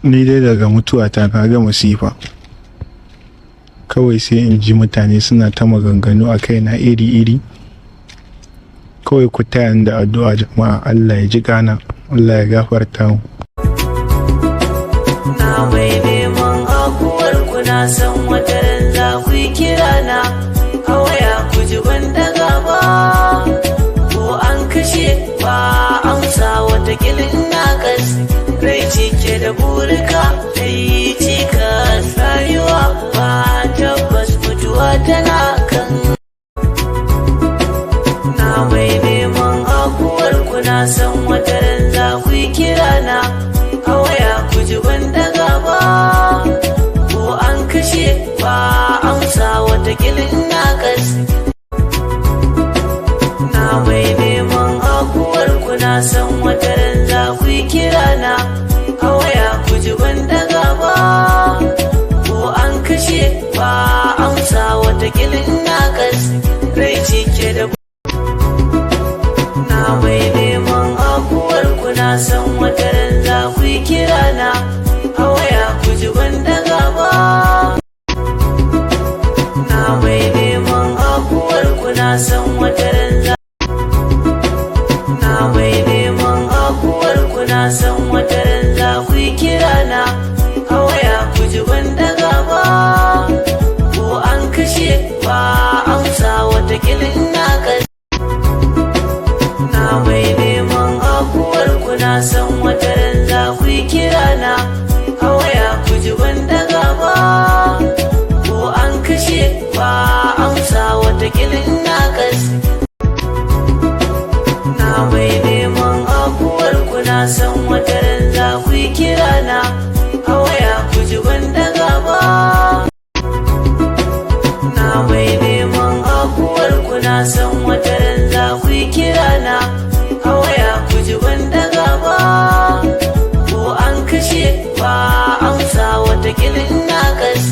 Ni dai daga mutuwata na ga masifa. Kawai sai in ji mutane suna ta maganganu a kaina iri-iri. Kawai ku taya ni da addu'a, jama'a. Allah ya ji ƙana, Allah ya gafarta mu. Na mai neman afuwar ku, na san wata ran za ku yi kira na a waya, ku ji ban daga ba, ko an kashe ba amsa, wata ina kas rai cike da burika ta yi cikas, rayuwa ba tabbas, mutuwa tana kan. Na mai neman afuwar ku, na san wata ran za ku yi kira na a waya, ku ji ban daga ba, ko an kashe ba amsa, wata ina kas. Na mai neman afuwar ku, na san wata ran za ku yi kira na a waya, ku ji ban daga ba, ko an kashe ba amsa, wata ina kas rai cike da. Na mai neman afuwar ku, na san wata ran za ku yi kira na a waya, ku ji ban daga ba. Na mai neman afuwar ku, na san wata ran za. Na mai neman afuwar ku, na san wata ran za ku yi kira na a waya, ku ji ban daga ba, ko an kashe ba amsa, wata ina kas. Na mai neman afuwar ku, na san wata ran za ku yi kira na a waya, ku ji ban daga ba, ko an kashe ba amsa, wata ina kas. Na mai neman afuwar ku, na san wata ran za ku yi kira na a waya, ku ji ban daga ba. Na mai neman afuwar ku, na san wata ran za ku yi kira na a waya, ku ji ban daga ba, ko an kashe ba amsa, wata ina kas.